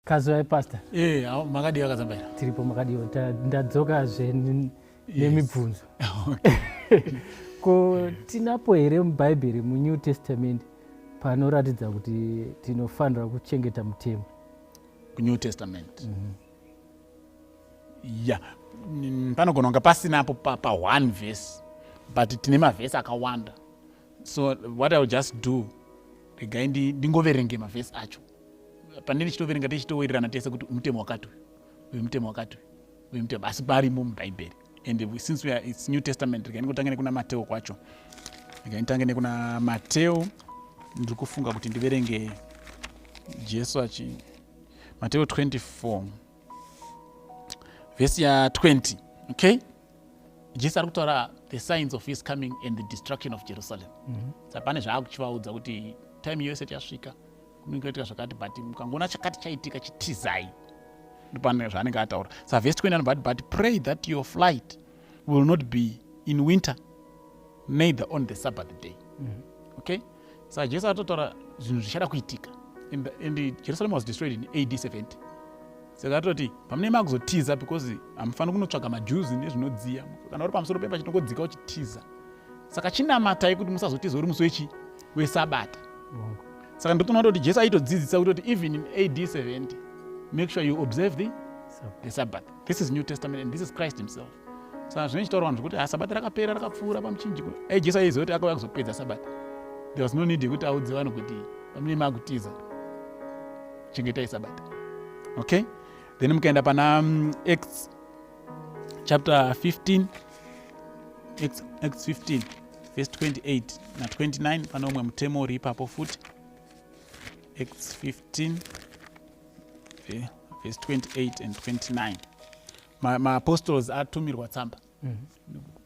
Kazwai, Pastor. Makadiwa, Kazambaira? Tiripo, makadiwa? Ndadzokazve nemibvunzo. Ko tinapo here muBhaibheri, muNew Testament, panoratidza kuti tinofanira kuchengeta mutemo? KuNew Testament? Ya, panogona kunge pasinapo pa one verse, but tine mavhesi akawanda. So what I will just do, regai ndingoverenge mavhesi acho. Pandini ndichitoverenga, tichitowirirana tese kuti mutemo wakati uyu, uyu mutemo wakati uyu, uyu mutemo, asi parimo muBhaibheri. And since we are, it's New Testament, regai ndingotange nekuna Mateo kwacho. Regai nditange nekuna Mateo. Ndiri kufunga kuti ndiverenge Jesu achi Mateo 24 vhesi ya20. Okay, Jesu ari kutaura the signs of his coming and the destruction of Jerusalem. Saka pane zvaakuchivaudza kuti time iyo isati yasvika, kunenge kuitika zvakati, but mukangoona chakati chaitika, chitizai. Ndopane zvaanenge ataura. Saka vhesi 20 anobva ati, "But pray that your flight will not be in winter, neither on the Sabbath day." Okay, saka Jesu atotaura zvinhu zvichada kuitika, and Jerusalem was destroyed in AD 70. Saka atoti pamunenge makuzotiza, because hamufaniri kunotsvaga majuzi nezvinodziya, kana uri pamusoro pepa chinongodzika uchitiza. Saka chinamatai kuti musazotiza uri musi wechi wesabata. Saka ndotoona kuti Jesu aitodzidzisa kutoti even in AD 70, make sure you observe the Sabbath. This is New Testament and this is Christ himself. Saka zvine chitaura vanhu zvekuti, "Ah, Sabata rakapera, rakapfuura pamuchinjiko." Ai, Jesu aiziva kuti akauya kuzopedza Sabata. There was no need yekuti audze vanhu kuti pamunenge makutiza, chengetai Sabata. Okay, then mukaenda pana Acts chapter 15, Acts 15 verse 28 na29, pane umwe mutemo uri ipapo futi. Acts 15 verse 28 and 29. Maapostles atumirwa tsamba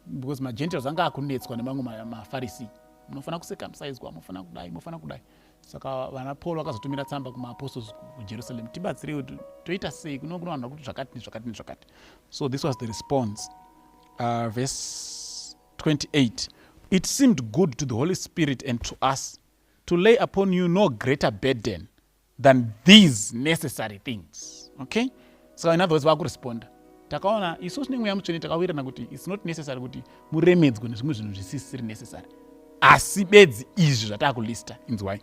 because maGentiles anga akunetswa nemamwe maFarisi, munofanira kucircumciswa, munofanira kudai, munofanira kudai. Saka vana Paul vakazotumira tsamba kumaapostles kuJerusalem, tibatsirei kuti toita sei, kuno kuno vanhu vakuti zvakati nezvakati nezvakati. So this was the response. Verse 28: "It seemed good to the Holy Spirit and to us to lay upon you no greater burden than these necessary things." Okay, saka in other words, vakuresponda, takaona isusu nemweya mutsvene takawirirana kuti it's not necessary kuti muremedzwe nezvimwe zvinhu zvisisiri necessary, asi bedzi izvi zvataakulista. Inzwai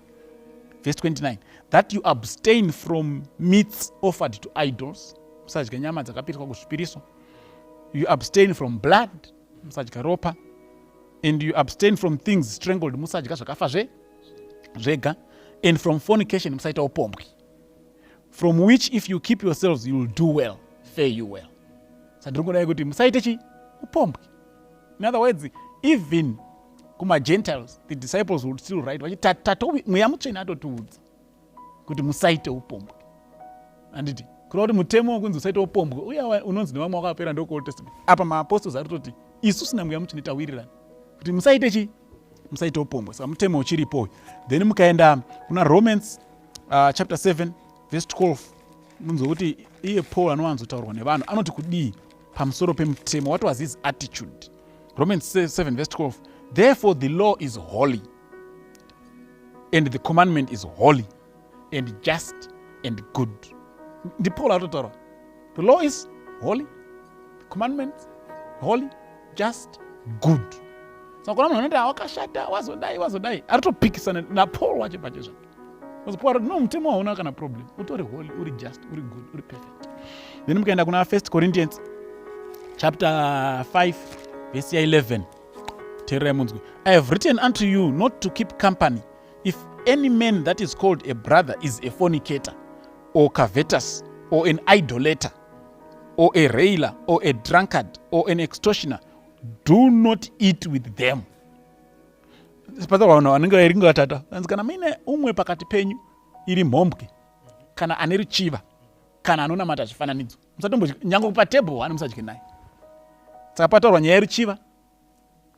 verse 29: "That you abstain from meats offered to idols," musadya nyama dzakapiriswa kuzvipiriso, "you abstain from blood," musadya ropa, "and you abstain from things strangled," musadya zvakafa zvega, "and from fornication," musaita upombwe, "from which if you keep yourselves, you will do well. Fare you well." Saka ndiri kudai kuti musaite chi upombwe. In other words, even kumaGentiles, the disciples would still write vachiti, "Tato Mweya Mutsvene atotiudza kuti musaite upombwe." Handiti kureva kuti mutemo wekunzi usaite upombwe uya unonzi nevamwe wakapera ndokuOld Testament? Apa maapostles ari kutoti isusu naMweya Mutsvene tawirirana kuti musaite chi musaite upombwe. Saka mutemo uchiripo. Then mukaenda kuna Romans chapter 7 verse 12, munzwe kuti iye Paul anowanzotaurwa nevanhu anoti kudii pamusoro pemutemo. What was his attitude? Romans 7 verse 12: "Therefore the law is holy, and the commandment is holy and just and good." NdiPaul atotaura, the law is holy, the commandment holy, just, good. Saka kuna munhu anoti wakashata, wazodai, wazodai, ari topikisana naPaul wacho pache zvake, because Paul aroti, "No, mutemo hauna kana problem, utori holy, uri just, uri good, uri perfect." Then mukaenda kuna First Corinthians chapter 5 verse ya11, teererai munzwe: "I have written unto you not to keep company if any man that is called a brother is a fornicator or covetous or an idolater or a railer or a drunkard or an extortioner. Do not eat with them." Pata vanhu vanenge vairinga vatata anzi, kana muine umwe pakati penyu iri mhombwe, kana ane ruchiva, kana anonamata zvifananidzo, musatombodya nyange patebhuru one, musadye naye. Saka pataurwa nyaya yeruchiva,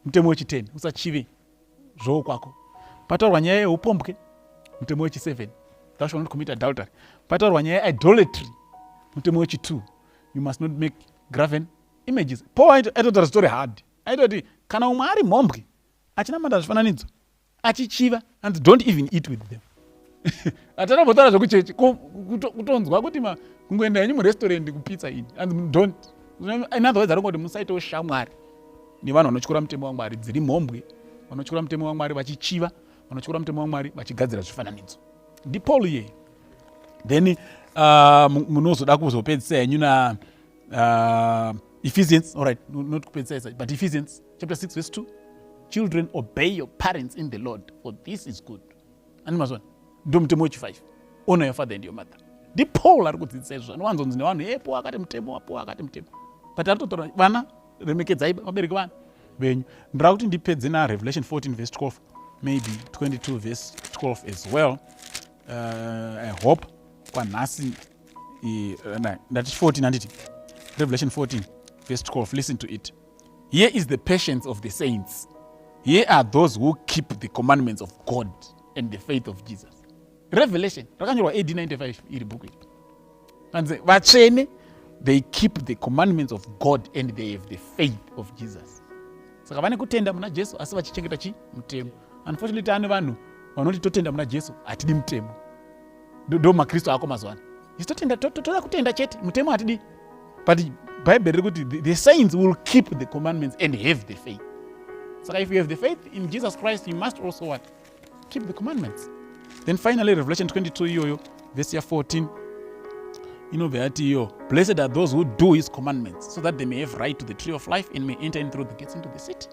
mutemo wechi10, usachive zvoo kwako. Pataurwa nyaya yeupombwe, mutemo wechi7, thou shall not commit adultery. Pataurwa nyaya yeidolatry, mutemo wechi2, you must not make graven images. Paul aitotaura zvitori hard, aitoti kana umwe ari mhombwe, achinamata zvifananidzo, achichiva, and don't even eat with them. Hatanambotaura zvekuchechi, kutonzwa kuti kungoenda henyu murestaurant kupizza ini and don't. In other words, ari kungoti musaitewo shamwari nevanhu vanotyora mutemo waMwari, dziri mhombwe, vanotyora mutemo waMwari vachichiva, vanotyora mutemo waMwari vachigadzira zvifananidzo. NdiPaul iyeye. Then munozoda kuzopedzisa henyu na Ephesians. All right, not kupedzisa, but Ephesians chapter 6 verse 2: "Children, obey your parents in the Lord, for this is good." Ani mazona ndo mutemo wechi5, honor your father and your mother. NdiPaul ari kudzidzisa izvo. Anowanzonzi nevanhu epo akati mutemo wapo, akati mutemo, but ari totora vana, remekedzai vabereki vana venyu. Ndira kuti ndipedze naRevelation 14 verse 12, maybe 22 verse 12 as well. I hope kwanhasi ndati 14, handiti? Revelation 14 verse 12, listen to it: "Here is the patience of the saints. Here are those who keep the commandments of God and the faith of Jesus." Revelation rakanyorwa AD 95 iri bhuku iri. Anzi vatsvene, they keep the commandments of God and they have the faith of Jesus. Saka vane kutenda muna Jesu asi vachichengeta chi mutemo. Unfortunately, taane vanhu vanoti totenda muna Jesu, hatidi mutemo. Ndo makristu ako mazuva ano. Isu totenda, toda kutenda chete, mutemo hatidi. But Bhaibheri riri kuti the saints will keep the commandments and have the faith. Saka if you have the faith in Jesus Christ, you must also what? Keep the commandments. Then finally, Revelation 22 iyoyo, vhesi ya14 inobva yati iyo, "Blessed are those who do his commandments, so that they may have right to the tree of life and may enter in through the gates into the city."